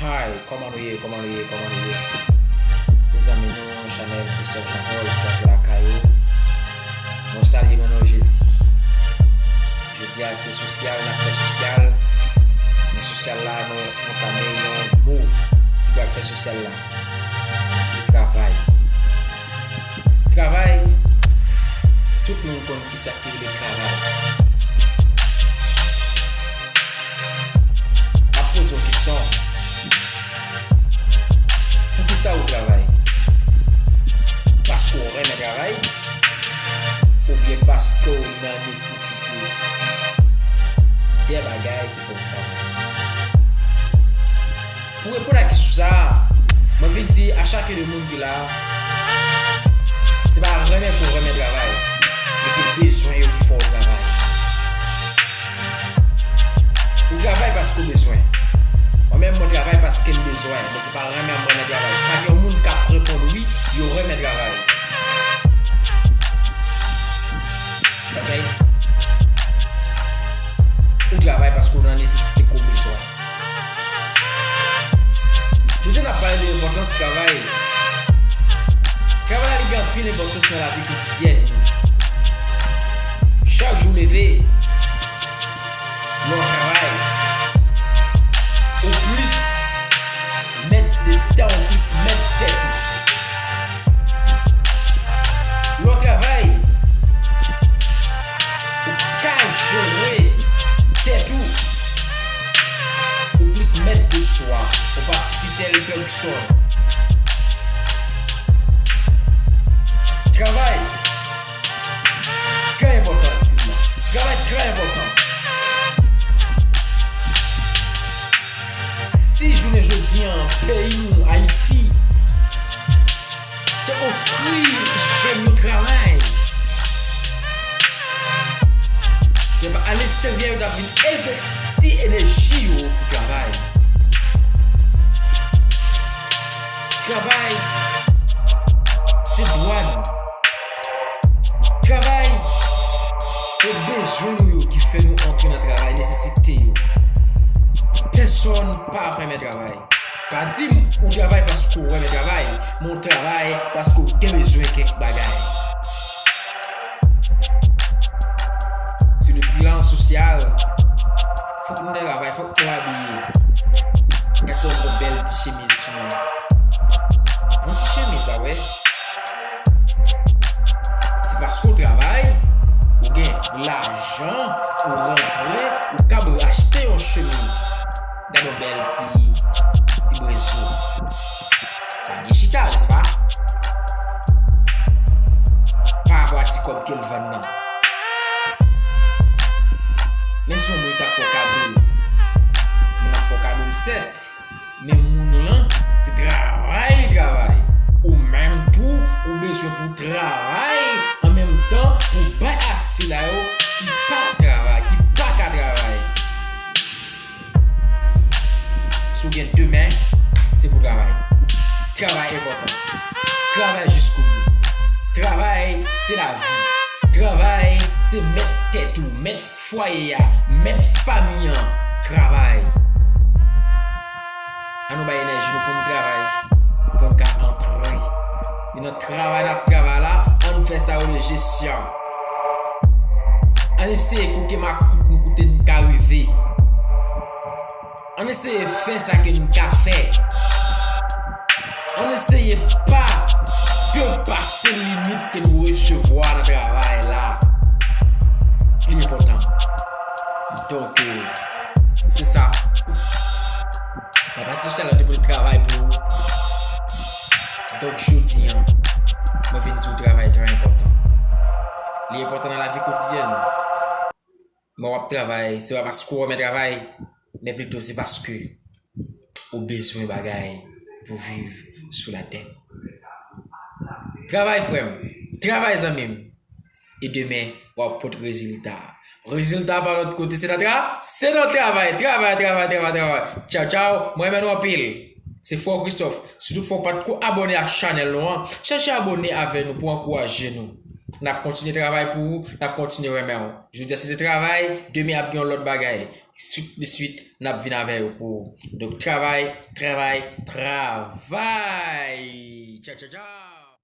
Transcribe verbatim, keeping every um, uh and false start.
Hi, kòman nou ye, kòman nou ye, kòman nou ye? Se zanmi nou, Chanèl Christophe Jean Paul, ki antre lakay ou. Mwen salye nan non Jezi. Jodi a se sosyal, n ap fè sosyal. Men sosyal la, nou antame yon mo ki pral fè sosyal la. Se travay. Travay, tout moun konn kisa ki rele travay. M ap poze w kesyon. Poukisa ou travay? Paske w renmen travay? Oubyen paske w nan nesesite? De bagay ki fè w travay. Pou reponn a kesyon sa a, mwen vin di a chak de moun ki la, se pa renmen pou renmen travay, men se bezwen yo ki fè w travay. Ou travay paske w bezwen. Mwen menm, mwen travay paske m bezwen, men se pa renmen m renmen travay. Pa gen yon moun k ap reponn wi, yo renmen travay. Ok? Ou travay paske w nan nesesite ke w bezwen. Jodi a n ap pale de enpòtans travay. Travay la, li gen anpil enpòtans nan lavi kotidyèn nou. Chak jou w leve, lè w travay, ou plis mèt desten w, ou plis mèt tèt ou. Lè w travay, ou ka jere tèt ou. Ou plis mèt de swa. Ou pa sou titèl pèsòn. Travay trè enpòtan, eskiz mwen. Travay trè enpòtan. Si jounen jodi a, peyi nou, Ayiti, te ofri jèn yo travay, se pa aleksteryè yo t ap vin envesti enèji yo pou travay. Travay, se dwa nou. Travay, se bezwen nou yo ki fè nou antre nan travay, nesesite yo. Pèsòn pa ap renmen travay. Pa di m ou travay paske w renmen travay, men w travay paske w gen bezwen kèk bagay. Sou le plan sosyal, fòk nou travay, fòk nou abiye. Gad kòman m gon bèl ti chemiz sou mwen. Bon ti chemiz la, wè. Se paske w travay, ou gen lajan, ou rantre, ou kab achte yon chemiz. Gad yon bèl ti, ti brezo. Sa byen chita, nèspa? Pa rapò a ti kòb ke l vann nan. Men si yon moun ta fè w kado l, moun ap fè w kado l sèt. Men moun lan, se travay li travay. Ou menm tou, ou bezwen pou travay an menm tan pou bay a sila yo ki pa travay, ki pa ka travay. Si w gen de men, se pou travay. Travay enpòtan. Travay jiskobou. Travay, se lavi. Travay, se mèt tèt ou, mèt fwaye a, mèt fanmi an. Travay. Ann nou bay enèji nou pou n travay, pou n ka antre. E nan travay n ap travay la, ann fè sa yo rele jesyon. Ann eseye koute makout nou kote n ka rive. Ann eseye fè sa ke n ka fè. Ann eseye pa depase limit ke nou resevwa nan travay la. Li enpòtan. Donk, se sa. Nan pati sosyal la, te pou travay pou ou. Donk, jodi a, mwen vin di w travay trè enpòtan. Li enpòtan nan lavi kotidyèn nou. Men w ap travay, se pa paske w renmen travay, men plito se paske ou bezwen bagay pou viv sou latè. Travay, frè m. Travay, zanmi m. E demen, w ap pote rezilta. Rezilta pa lòt kote, se nan tra-, se nan travay, travay, travay, travay, travay. Tchaw, tchaw, mwen renmen nou anpil. Se Frè w Christophe. Si tout fwa w pa t ko abòne ak chanèl nou an, chèche abòne avè nou pou ankouraje nou. N ap kontinye travay pou ou, n ap kontinye renmen w. Jodi a se te travay, demen ap gen yon lòt bagay. Swit de swit, n ap vin avè yo pou ou. Donk, travay, travay, travay. Tchaw, tchaw, tchaw.